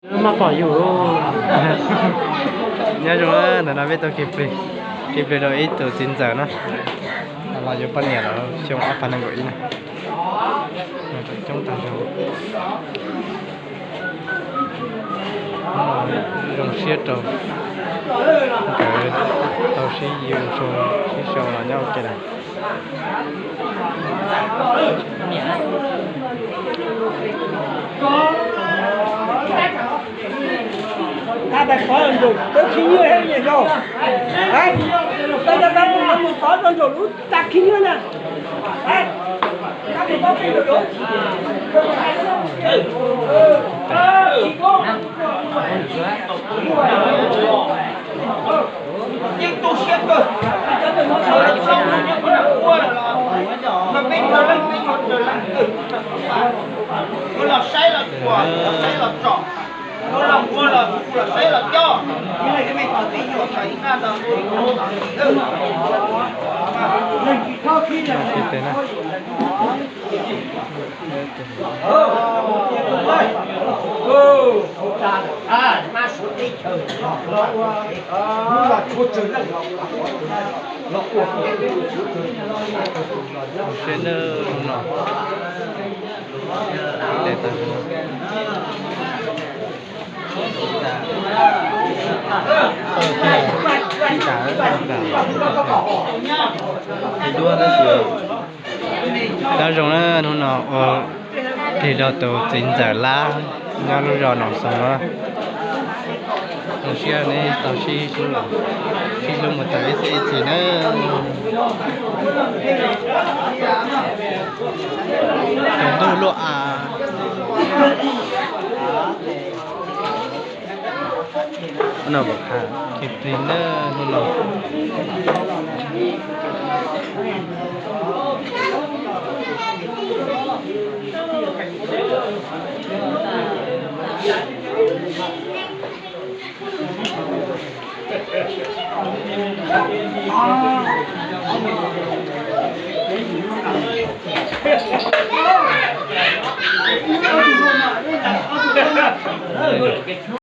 Maj pom yus. Nyob zoo, ntawm no peb tau kev plig, kev plig rau ib tug txiv ntxawm na, los yuav poj niam lawm xyoo ob phav nees nkaum ib na. Coob tag zog. Zoo siab rau nkawd tau sib yuav sib sau los nyob ua ke na. Yeej tu siab kawg, ua los peb ua leej peb yuav raws leej twg, ua los saib los tsuas, los saib los tsom, ua los ua los hu los saib los coj, ib leeg ib leeg kom tib nyuag thaum ib naj ntawd. Seb nawb, hnub no tes tag. Ua tau zoo na, hnub no ua plig rau tus txiv ntxawm Lab nyob lub zos Noom Xoom no. Zoo siab neb tau sib hlub, sib hlub mus tau ib txhiab ib txhis na. Tsaus ntuj luaj a. Hnub no pom qhia kev plig na, hnub no.